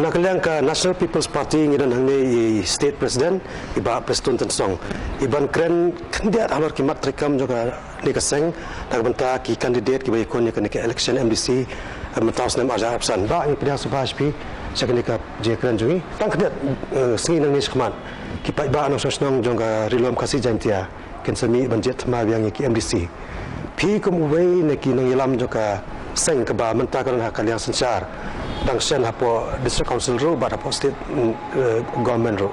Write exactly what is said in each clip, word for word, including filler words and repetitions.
Ka liang ka National People's Party ngi don hangne i State President, i Bah Prestone Tynsong. I ban kren khyndiat halor ki mat treikam jong kane ka seng, na ka bynta ki candidate kiba ïakhun ïa kane ka election M D C, eh, mynta u snem arhajar arphew san. Bah, ngi pdiang sngewbha ïa phi sha kane ka jingkren jong ngi. Tang khyndiat, eh, sngi nangne shakhmat, ki paidbah nongshong shnong jong ka Ri Lum Khasi Jaiñtia kin sa mih ban jied thma biang ïa ki M D C. Phi kum uwei na ki nongïalam jong ka seng kaba mynta ka don ha ka liang synshar, dang shen hapoh District Council ruh bad hapoh State, mm, eh, Government ruh,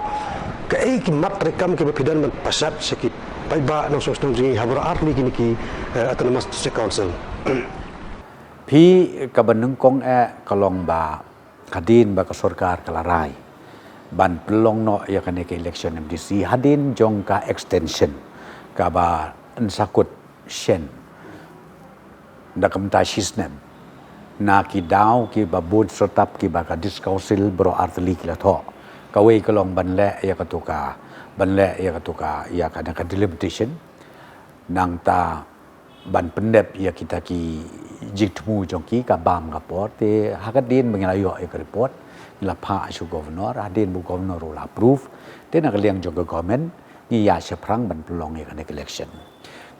kaei ki mat treikam kiba phi don ban pashat sha ki paidbah nongshong shnong jong ngi ha baroh artylli kine ki, eh, Autonomous District Council? Phi, kaba nyngkong eh ka long ba hadien ba ka sorkar ka la rai ban pynlong noh ïa kane ka election M D C hadien jong ka extension kaba yn sa kut shen da ka bynta shisnem na ki daw kiba bun syrtap kiba ka District Council baroh artylli ki la thoh. Kawei ka long ban leh ïa katu ka, ban leh ïa katu ka, ïa kane ka delimitation, nangta ban pyndep ïa kita ki jingthmu jong ki ka bam ka por. Te ha ka dien ba ngi la ïoh ïa ka report, ngi la phah sha u Governor, hadien ba u Governor u la approve, te na ka liang jong ka Government ngi ïa shaphrang ban pynlong ïa kane ka election.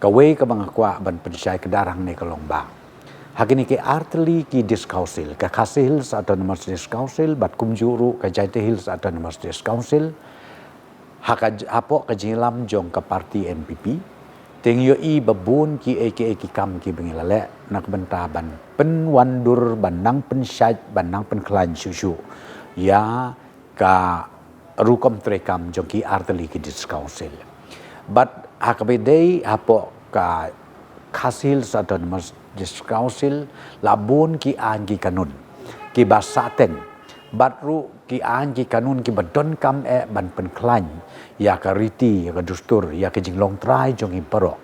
Kawei kaba nga kwah ban pynshai kdar hangne ka long ba ha kine ki artylli ki District Council, ka Khasi Hills Autonomous District Council bad kumjuh ruh ka Jaintia Hills Autonomous District Council, ha ka, hapoh ka jingïalam jong ka party N P P, te ngi ïohi ba bun kiei kiei ki kam kiba ngi la leh na ka bynta ban pynwandur, ban nang pynshait, ban nang pynkhlaiñ shuh shuh ïa ka rukom treikam jong ki artylli ki District Council. Bad ha kaba ïadei hapoh ka Khasi Hills Autonomous District Council, la bun ki aiñ ki kanun kiba sahteng, bad ruh ki aiñ ki kanun kiba donkam eh ban pynkhlaiñ ïa ka riti, ïa ka dustur, ïa ka jinglong trai jong ngi baroh,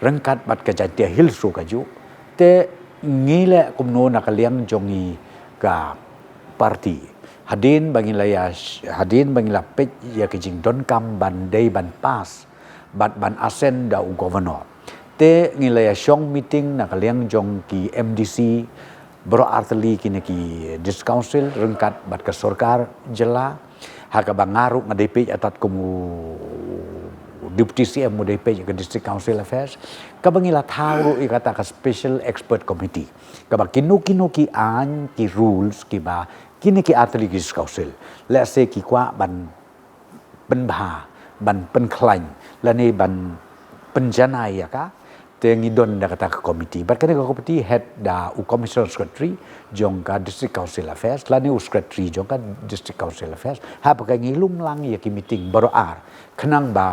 ryngkat bad ka Jaintia Hills ruh kajuh. Te ngi leh kumno na ka liang jong ngi ka party, hadien ba ngi la ïa, hadien ba ngi la peit ïa ka jingdonkam ban dei ban pass bad ban assent da u Governor. Te ngi la ïa shong meeting na ka liang jong ki M D C baroh artylli kine ki District Council ryngkat bad ka sorkar jylla, ha kaba nga ruh nga dei peit atat kum u Deputy C M u dei peit ïa ka District Council Affairs, kaba ngi la thaw ruh ïa kata ka Special Expert Committee, kaba kino kino ki aiñ, ki rules kiba kine ki artylli ki District Council, let's say, ki kwah ban pynbha, ban pynkhlaiñ lane ban pynjanai ïa ka, te ngi don da kata ka committee. Bad kane ka committee head da u Commissioner Secretary jong ka District Council Affairs lane u Secretary jong ka District Council Affairs. Haba ka ngi lum lang ïa ki meeting baroh ar, khnang ba,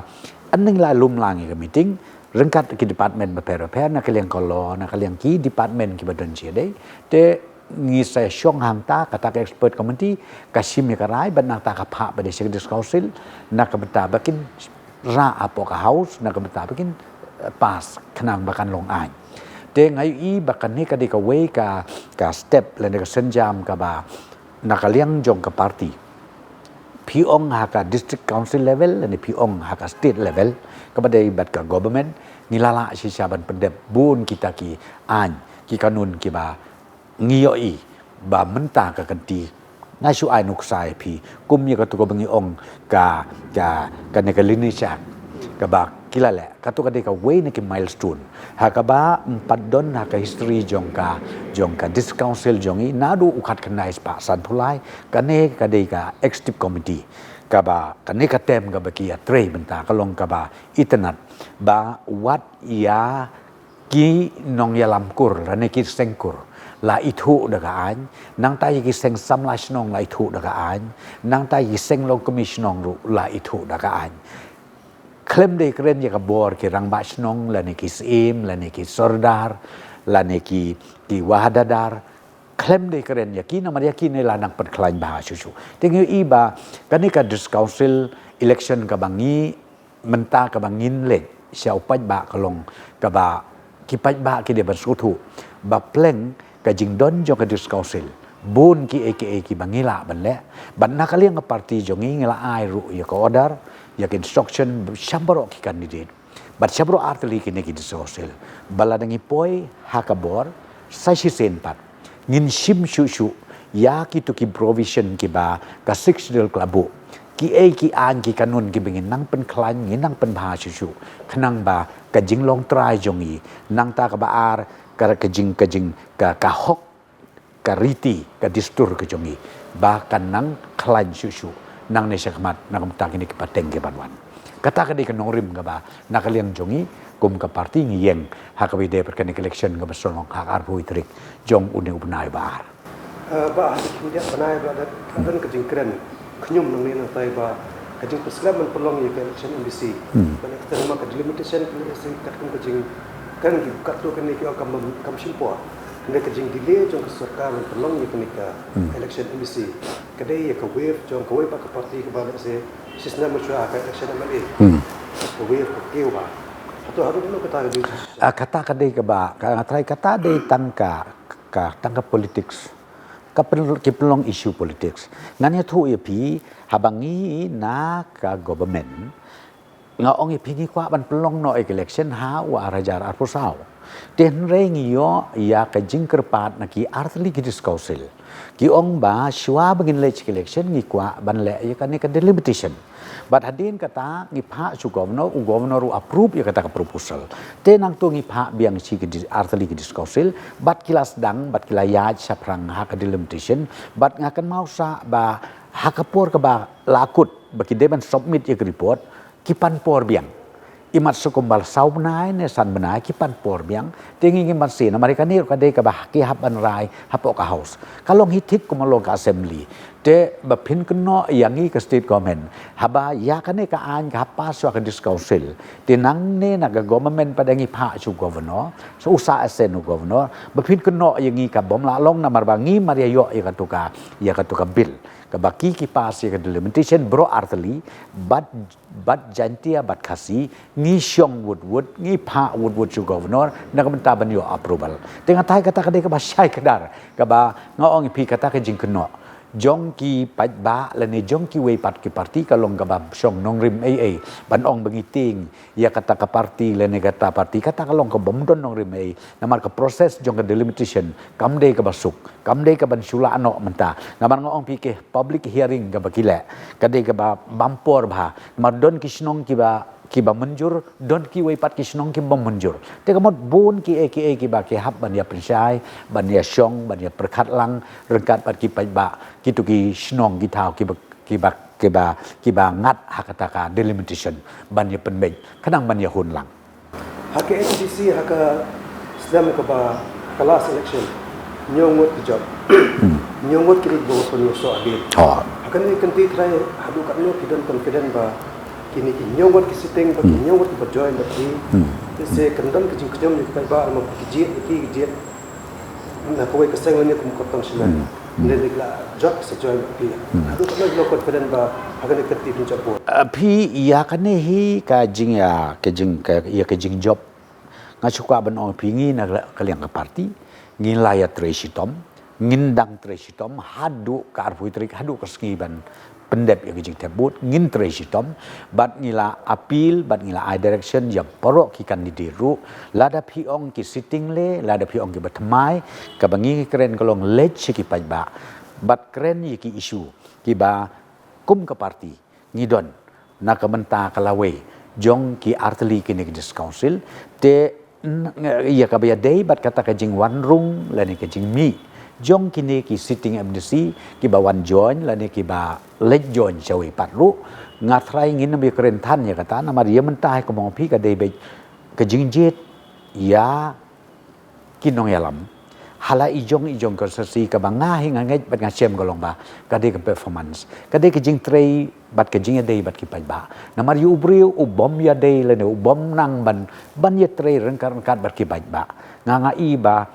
ynda ngi la lum lang ïa ki meeting ryngkat ki department bapher bapher, na ka liang ka law, na ka liang ki department kiba don shi dei, te ngi sa shong hangta, kata ka expert committee ka shim ïa ka rai bad nangta ka phah pat sha ka District Council, na ka bynta ba kin rah hapoh ka House, na ka bynta ba kin, eh, pass, khnang ba kan long aiñ. Te nga ïohi ba kane ka dei kawei ka, ka step lane ka sienjam kaba na ka liang jong ka party, phi ong ha ka District Council level lane phi ong ha ka state level, kaba dei bad ka government, ngi la lah shisha ban pyndep bun kita ki aiñ, ki kanun kiba ngi ïohi ba mynta ka kynti, nga shu ai nuksa ïa phi, kum ïa katu kaba ngi ong ka, ka, kane ka Lineage Act, kaba ki la leh, katu ka dei kawei na ki milestone ha kaba ym pat don ha ka history jong ka, jong ka District Council jong ngi naduh u khatkhyndai spah sanphew lai, kane ka dei ka Executive Committee, kaba kane ka term kaba ki ïatrei mynta ka long kaba itynnad, ba wat ïa ki nongïalam kur lane ki seng kur la ithuh da ka aiñ, nangta ïa ki seng samla shnong la ithuh da ka aiñ, nangta ïa ki seng longkmie shnong ruh la ithuh da ka aiñ. Khlem dei kren ïa ka bor ki rangbah shnong lane ki syiem lane ki sordar lane ki, ki wahadadar, khlem dei kren ïa ki, namar ïa kine la nang pynkhlaiñ bha shuh shuh. Te ngi ïohi ba kane ka District Council election kaba ngi mynta kaba ngin leit sha u paidbah ka long kaba ki paidbah ki dei ban sngewthuh ba pleng ka jingdon jong ka District Council, bun kiei kiei kiba ngi lah ban leh, bad na ka liang ka party jong ngi ngi la ai ruh ïa ka order, ïa ka instruction sha baroh ki candidate bad sha baroh artylli kine ki District Council, ba lada ngi poi ha ka bor, sa shisien pat ngin shim shuh shuh Ïa kito ki provision kiba ka Sixth Schedule ka la buh. Ki ei ki aiñ ki kanun kiba ngin nang pynkhlaiñ, ngin nang pynbha shuh shuh. Khnang ba ka jinglong trai jong ngi, nangta kaba ar, ka, ka jing, ka jing, ka, ka hok, ka riti, ka dustur ka jong ngi, ba kan nang khlaiñ shuh shuh nangne shakhmat, na ka bynta kine ki pateng ki ban wan. Kata ka dei ka nongrim kaba na ka liang jong ngi kum ka party ngi ïeng ha kaba ïadei bad kane ka election kaba shu long ha ka arphew tarik jong une u bnai ba ar. Eh, ba ha ki khyndiat bnai ba la don ka jingkren khñium nangne nangtai ba ka jingpynskhem ban pynlong ïa ka election M D C. Hmm. Ban extend ma ka delimitation ka election katkum ka jingkren ki katto katne ki ong kam, kam shim por. Hynrei ka jingdelay jong ka sorkar ban pynlong ïa kane ka Hmm. election M D C ka dei ïa ka wave jong kawei pat ka party kaba lehse shisnem mynshuwa ha ka election M L A. Hmm. Ka wave ka kiew ba. Hato haduh katno kata ka dei? Ah, kata ka dei kaba, ka, nga tharai kata dei tang ka, ka, tang ka politics. Ka pyn-, ki pynlong issue politics. Ngan ïathuh ïa phi, haba ngi na ka government, nga ong ïa phi ngi kwah ban pynlong noh ïa ka election ha u ar hajar arphew saw. Te hynrei ngi ïoh ïa ka jingkyrpad na ki artylli ki district council. Ki ong ba shuwa ba ngin leit sha ka election ngi kwah ban leh ïa kane ka delimitation. Bad hadien kata ngi phah sha u governor, u governor u approve ïa kata ka proposal. Te nangta ngi phah biang sha ki di-, artylli ki district council, bad ki la sdang, bad ki la ïaid shaphrang ha ka delimitation, bad nga kynmaw sa ba ha ka por kaba la kut ba ki dei ban submit ïa ka report, ki pan por biang. Imat shu kumba saw bnai ne san bnai ki pan por biang. Te ngi ngim banse namar ïa kane ruh ka dei kaba ki hap ban rai hapoh ka House. Ka long hi thik kumba long ka Assembly. Te ba phin kynnoh ïa ngi ka state government, haba ïa kane ka aiñ ka hap pass shuwa ka district council, te nangne na ka government pat ngi phah sha u governor, sha u sa assent u governor, ba phin kynnoh ïa ngi ka bym lah long namar ba ngi mar ïa ïoh ïa katu ka, ïa katu ka bill. Kaba ki ki pass ïa ka delimitation baroh artylli, bad, bad Jaintia bad Khasi, ngi shong wut wut, ngi phah wut wut sha u governor na ka bynta ban ïoh approval. Te nga tharai kata ka dei kaba shai kdar, kaba nga ong ïa phi kata ka jingkynnoh jong ki paidbah lane jong kiwei pat ki party ka long kaba shong nongrim ei ei ban ong ba ngi tieng ïa kata ka party lane kata party, kata ka long kaba ym don nongrim ei ei. Namar ka process jong ka delimitation kam dei kaba suk, kam dei kaban shu lah noh mynta. Namar nga ong phi ki public hearing kaba ki leh ka dei kaba bam por bha. Namar don ki shnong kiba, kiba mynjur, don kiwei pat ki shnong kiba bym mynjur. Te ka mut bun kiei kiei kiba ki hap ban ïa pynshai, ban ïa shong, ban ïa pyrkhat lang ryngkat bad ki paidbah kito ki shnong ki thaw kiba, kiba, kiba, kiba ngat ha kata ka delimitation ban ïa pynbeit khnang ban ïa hun lang. Ha ka N P P C ha ka snem kaba, ka last election, hynñiew ngut ki jop. Hmm. Hynñiew ngut kine kiba pynïasoh hadien. Oh. Ha kane ka kynti trai haduh katno phi don confident ba kine ki hynñiew ngut ki siteng ba ki Hmm. hynñiew ngut kiba join bad phi. Hmm. Te se kan don ka jingkhñium ïa ki paidbah namar ki jied, ki jied na kawei ka seng lane kum ka tong shnong. Hmm. Hmm. Lane ki la jop sa join bad phi. Hmm. Haduh katno phi long confident ba ha kane ka kynti phin jop vote? Ah, phi, ïa kane hi ka jing, ïa ka jing, ka, ïa ka jingjop. Nga shu kwah ban ong phi ngi na ka liang ka party, ngin la ïa trei shitom, ngin dang trei shitom haduh ka arphew tarik, haduh ka sngi ban pyndep ïa ka jingthep vote, ngin trei shitom, bad ngi la appeal, bad ngi la ai direction ïa baroh ki candidate ruh, lada phi ong ki siteng lei, lada phi ong kiba thymmai, kaba ngi kren ka long leit sha ki paidbah bad kren ïa ki issue kiba kum ka party ngi don na ka bynta ka lawei jong ki artylli kine ki district council. Te n-, ïa kaba ïadei bad kata ka jingwan rung lane ka jingmih jong kine ki sitting M D C kiba wan join lane kiba leit join shawei pat ruh, nga tharai ngin ym ïa kren than ïa kata namar ïa mynta hi kumba ong phi ka dei beit ka jingjied ïa ki nongïalam ha la i jong i jong ka constituency. Kaba nga hi nga ngeit bad nga shem ka long ba ka dei ka performance, ka dei ka jingtrei bad ka jingïadei bad ki paidbah. Namar ïa u briew u bym ïadei lane u bym nang ban, ban ïatrei ryngkat ryngkat bad ki paidbah, nga, nga i ba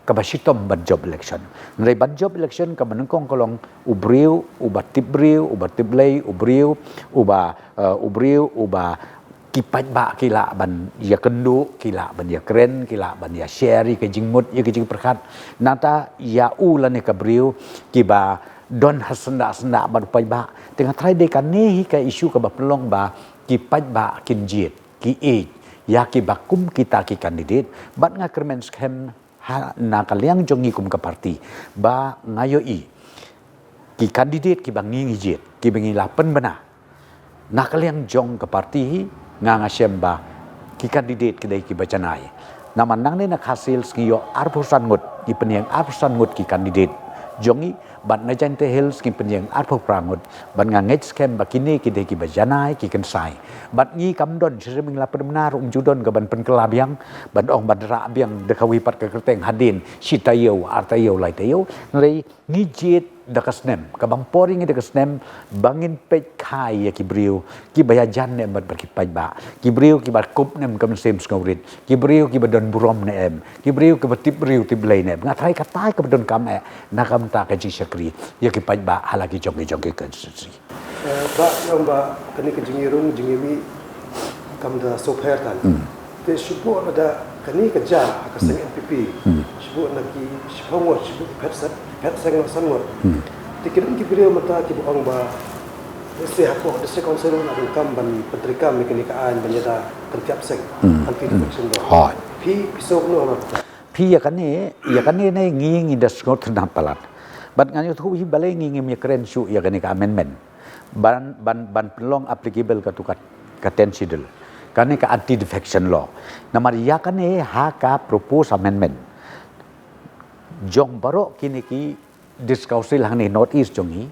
kaba shitom ban jop election. Hynrei ban jop election kaba nyngkong ka long u briew uba tip briew, uba tip Blei, u briew uba, eh, u briew uba ki paidbah ki lah ban ïakynduh, ki lah ban ïakren, ki lah ban ïa share ïa ka jingmut, ïa ka jingpyrkhat. Nangta ïa u lane ka briew kiba don ha syndah syndah bad u paidbah. Te nga tharai dei kane hi ka issue kaba pynlong ba ki paidbah kin jied, ki ïeit ïa kiba kum kita ki candidate. Bad nga kyrmen skhem ha, na ka liang jong ngi kum ka party ba nga ïohi ki candidate kiba ngi ngi jied, kiba ngi la pynbna na ka liang jong ka party hi, nga nga shem ba ki candidate ki dei kiba janai. Namar nangne na Khasi Hills ngi ïoh arphew san ngut, ngi pynïeng arphew san ngut ki candidate jong ngi, bad na Jaintia Hills ngi pynïeng arphew phra ngut, bad nga ngeit skhem ba kine ki dei kiba janai, ki kynsai. Bad ngi kam don, shisien ngi la pynbna ruh ym ju don ka ban pynkylla biang, ban ong ban rah biang da kawei pat ka kyrteng hadien shi taïew, ar taïew, lai taïew. Hynrei ngi jied da ka snem, ka bang por ïa ngi da ka snem, ba ngin peit kai ïa ki briew kiba ïajan ne em bad ki paidbah, ki briew kiba kup ne em ka mynsiem sngewrit, ki briew kiba don burom ne em, ki briew kiba tip briew tip Blei ne em. Nga tharai katai kaba donkam eh na ka bynta ka jingshakri ïa ki paidbah ha la ki jong ki jong ki constituency. Eh, ba ïa ba kane ka jingïarung jingïamih kam da sopher tan. Te shu buh lada kane ka jia ha ka seng N P P. Shu buh na ki shiphew ngut, shu buh phet sat, phet seng san ngut. Te ki don ki briew mynta kiba ong ba se hapoh District Council la donkam ban pyntreikam ïa kane ka aiñ ban ïada kan tiap seng. Anti defection law. Hooid. Phi phi sngewbha noh. Phi ïa kane, ïa kane ne ngi ngi da sngewtynnat palat. Bad ngan ïathuh hi balei ngi ngim ïakren shuh ïa kane ka amendment ban, ban, ban pynlong applicable katu ka, ka tenth schedule, kane ka anti defection law. Namar ïa kane ha ka proposed amendment jong baroh kine ki District Council hangne North East jong ngi,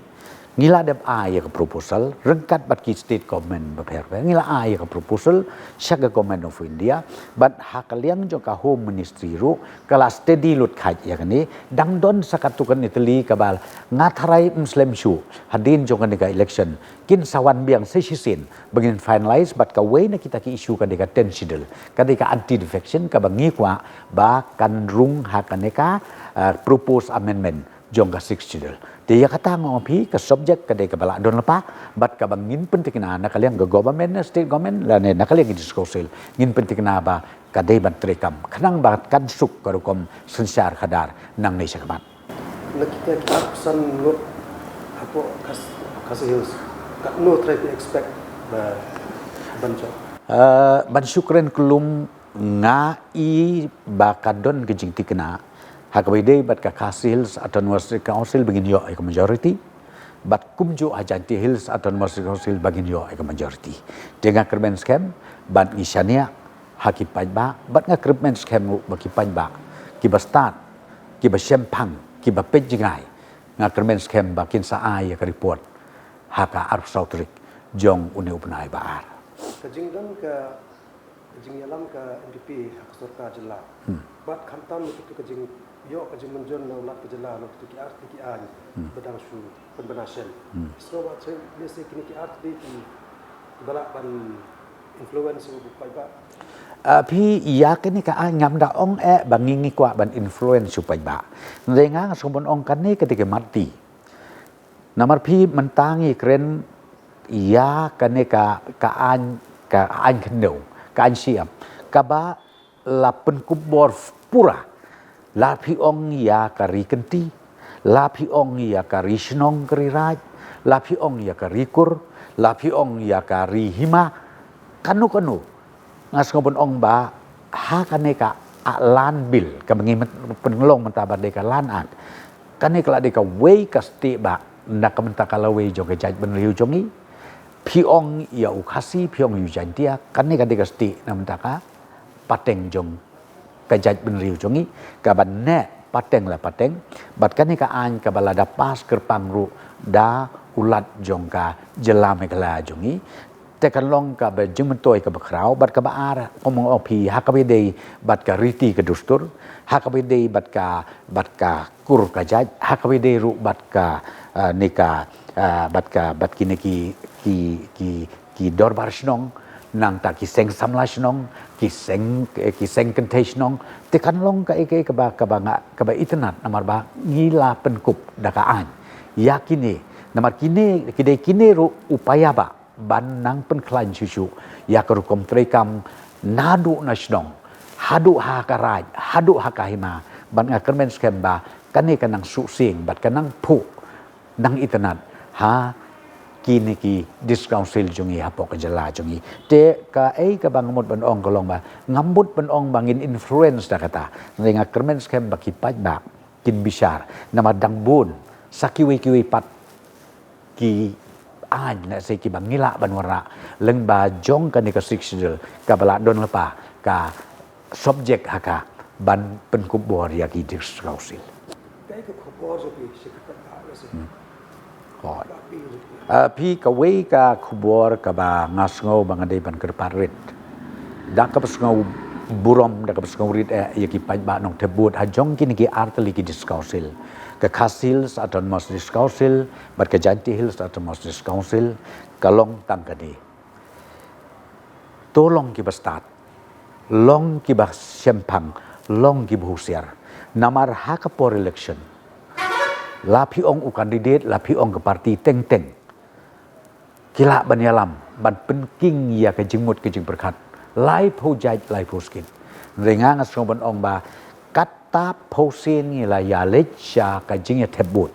ngi la dep ai ïa ka proposal ryngkat bad ki state government bapher bapher. Ngi la ai ïa ka proposal sha ka Government of India, bad ha ka liang jong ka Home Ministry ruh ka la steady lut kheit ïa kane. Dang don sa katu kane tylli kaba nga tharai ym slem shuh hadien jong kane ka election kin sa wan biang sa shisien ba ngin finalize. Bad kawei na kita ki issue ka dei ka tenth schedule, ka dei ka anti defection, kaba ngi kwah ba kan rung ha kane ka, ah, proposed amendment jong ka sixth schedule. Te ïa kata nga ong phi ka subject ka dei kaba la don lypa, bad kaba ngin pyntikna na ka liang ka government, na state government, lane na ka liang ka District Council, ngin pyntikna ba ka dei ban treikam khnang ba kan suk ka rukom synshar khadar nangne shakhmat. Na kita ki arphew san ngut hapoh Khas-, Khasi Hills, katno trai phi expect ba ban jop? Eh, ban shu kren kyllum, nga i ba ka don ka jingtikna ha kaba ïadei bad ka Khasi Hills Autonomous District Council ba ngin ïoh ïa ka majority, bad kumjuh ha Jaintia Hills Autonomous District Council ba ngin ïoh ïa ka majority. Te nga kyrmen skhem bad ngi shaniah ha ki paidbah, bad nga kyrmen skhem ruh ba ki paidbah kiba stad, kiba shemphang, kiba peit jngai, nga kyrmen skhem ba kin sa ai ïa ka report ha ka arphew saw tarik jong une u bnai ba ar. Ka jingdon ka, ka jingïalam ka N P P ha ka sorkar jylla. Bad khamtam ïa kito ka jingïoh ka jingmynjur na u lat ka jylla na kito ki artylli ki aiñ ba dang shu pynbna shen. Sngewbha sngewbha lehse kine ki artylli ki, kiba lah ban influence ïa u paidbah. Ah, phi, ïa kane ka aiñ ngam da ong eh ba ngi ngi kwah ban influence u paidbah. Hynrei nga nga sngewbha ban ong kane ka dei ka mat ti. Namar phi mynta ngi kren ïa kane ka, ka aiñ, ka aiñ khyndew, ka aiñ shi em, kaba la pynkup bor pura. La phi ong ïa ka ri kynti, la phi ong ïa ka ri shnong ka ri raid, la phi ong ïa ka ri kur, la phi ong ïa ka ri hima, kano kano. Nga sngewbha ban ong ba ha kane ka, ah, Land Bill kaba ngi pynlong mynta ba dei ka Land Act, kane ka la dei kawei ka stieh ba na ka bynta ka lawei jong ka jaitbynriew jong ngi. Phi ong ïa u Khasi, phi ong ïa u Jaintia, kane ka dei ka stieh na ka bynta ka pateng jong ka jaitbynriew jong ngi, kaba neh pateng la pateng. Bad kane ka aiñ kaba la da pass kyrpang ruh da u Lat jong ka jylla Meghalaya jong ngi. Te kan long kaba jingmyntoi kaba khraw, bad kaba ar, kum nga ong phi, ha kaba ïadei bad ka riti ka dustur, ha kaba ïadei bad ka, bad ka kur ka jait, ha kaba ïadei ruh bad ka, ah, ne ka, ah, bad ka, bad kine ki, ki, ki, ki dorbar shnong, nangta ki seng samla shnong, ki seng, eh, ki seng kynthei shnong. Te kan long kaei kaei kaba, kaba nga, kaba itynnad namar ba ngi la pynkup da ka aiñ ïa kine. Namar kine, ki dei kine ruh u paidbah ban nang pynkhlaiñ shuh shuh ïa ka rukom treikam naduh na shnong haduh ha ka raid, haduh ha ka hima. Bad nga kyrmen skhem ba kane kan nang suk sing bad kan nang phuh, nang itynnad ha kine ki District Council jong ngi hapoh ka jylla jong ngi. Te kaei kaba nga mut ban ong ka long ba, ngam mut ban ong ba ngin influence da kata. Nga kyrmen skhem ba ki paidbah kin bishar, namar dang bun sa kiwei kiwei pat ki aiñ, lehse kiba ngi lah ban wanrah lyngba jong kane ka Sixth Schedule kaba lah don lypa ka subject ha ka ban pynkup bor ïa ki District Council. Kaei ka khubor jong phi sha ki paidbah, lehse? Hmm. Hooid. Ah, phi, kawei ka khubor kaba nga sngew ba nga dei ban kyrpad rit da kaba sngew burom, da kaba sngew rit eh ïa ki paidbah nongthep vote ha jong kine ki artylli ki District Council, ka Khasi Hills Autonomous District Council bad ka Jaintia Hills Autonomous District Council, ka long tang kane: to long kiba stad, long kiba shemphang, long kiba husiar. Namar ha ka por election, la phi ong u candidate, la phi ong ka party teng teng, ki lah ban ïalam ban pynking ïa ka jingmut ka jingpyrkhat laiphew jait laiphew skit. Hynrei nga, nga sngew ban ong ba kata phew sien ngi la ïaleit sha ka jingïathep vote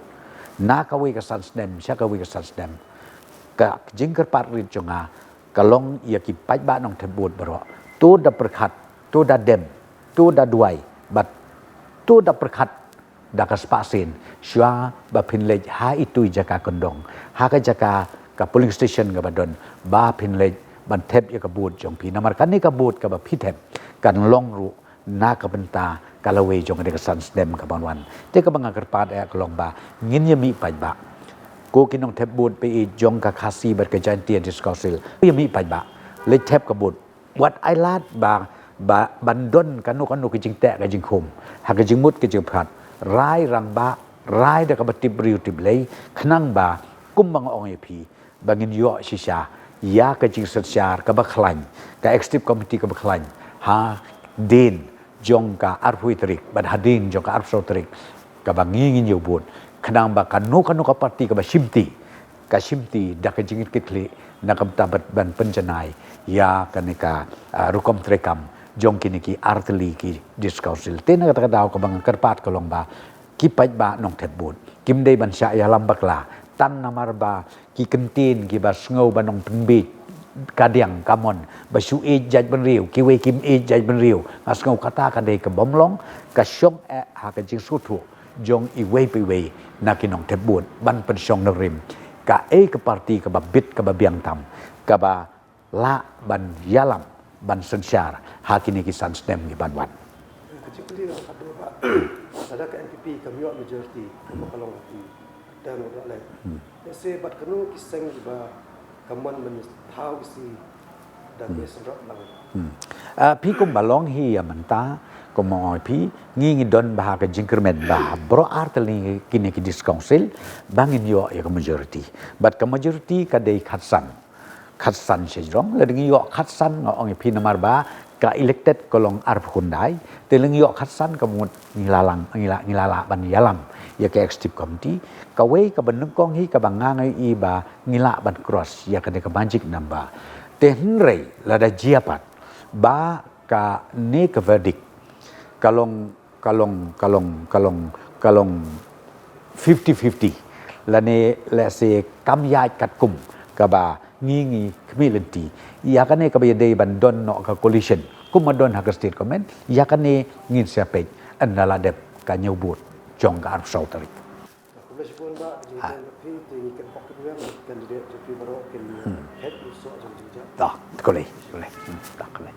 na kawei ka san snem sha kawei ka san snem. Ka jingkyrpad rit jong nga ka long ïa ki paidbah nongthep vote baroh, to da pyrkhat, to da dem, to da duwai, bad to da pyrkhat da ka spah sien shuwa ba phin leit ha itu i jaka kyndong, ha ka jaka, ka polling station kaba don, ba phin leit ban thep ïa ka vote jong phi. Namar kane ka vote kaba phi thep kan long ruh na ka bynta ka lawei jong kane ka san snem ka ban wan. Te kaba nga kyrpad eh ka long ba ngin ïa mih paidbah, ko ki nongthep vote ba ïeit jong ka Khasi bad ka Jaintia District Council, ïa mih paidbah, leit thep ka vote. Wat ai lad ba, ba ban don kano kano ka jingteh ka jingkhum ha ka jingmut ka jingpyrkhat. Rai rangbah, rai da kaba tip briew tip Blei, khnang ba, kumba nga ong ïa phi, ba ngin ïoh shisha ïa ka jingsynshar kaba khlaiñ, ka executive committee kaba khlaiñ, hadien jong ka arphew tarik bad hadien jong ka arphew saw tarik, kaba ngi ngin ïa vote, khnang ba kano kano ka party kaba shimti, ka shimti da ka jingkitkhlieh na ka bynta ban pynjanai ïa kane ka, ah, rukom treikam jong kine ki artylli ki District Council. Te na kata ka daw kaba nga kyrpad ka long ba ki paidbah nongthep vote kim dei ban shah ïalam bakla tang namar ba ki kyntien kiba sngew ban ong pynbiej kadiang kamon, ba shu ïeit jaitbynriew, kiwei kim ïeit jaitbynriew. Nga sngew kata ka dei ka bym long, ka shong eh ha ka jingsngewthuh jong iwei pa iwei na ki nongthep vote ban pynshong nongrim kaei ka party kaba bit, kaba biang tam, kaba lah ban ïalam, ban synshar ha kine ki san snem ki ban wan. Ka jingkylli kaba khatduh ba, lada ka N P P kam ïoh majority, kumba ka long ha ki term kaba la leit, lehse bad kano ki seng kiba ka mon ban thaw ki sngi da ka ïasynrop lang? Hmm. Ah, phi, kumba long hi ïa mynta, kumba ong phi, ngi ngi don bha ka jingkyrmen ba baroh artylli kine ki District Council ba ngin ïoh ïa ka majority. Bad ka majority ka dei khatsan, khatsan sha jrong. Lada ngi ïoh khatsan, nga ong ïa phi, namar ba ka elected ka long arphew khyndai. Te lada ngi ïoh khatsan ka mut ngi la lah, ngi la, ngi la lah ban ïalam ïa ka executive committee. Kawei kaba nyngkong hi kaba nga nga ïohi ba ngi lah ban cross ïa kane ka magic number. Te hynrei lada jia pat ba kane ka verdict ka long, ka long, ka long, ka long, ka long fifty fifty, lane lehse kam ïaid katkum kaba ngi ngi khmih lynti, ïa kane kaba ïadei ban don noh ka coalition kumba don ha ka state government, ïa kane ngin sa peit ynda la dep ka ñiew vote jong ka arphew saw tarik. Khublei shibun ba ka jingkren bad phi, te ngi kyrpad kyrpad ïa ka candidate jong phi baroh kin, hmm, heh u soh jong jingjia. Dah, khublei, khublei. Hmm, dah, khublei.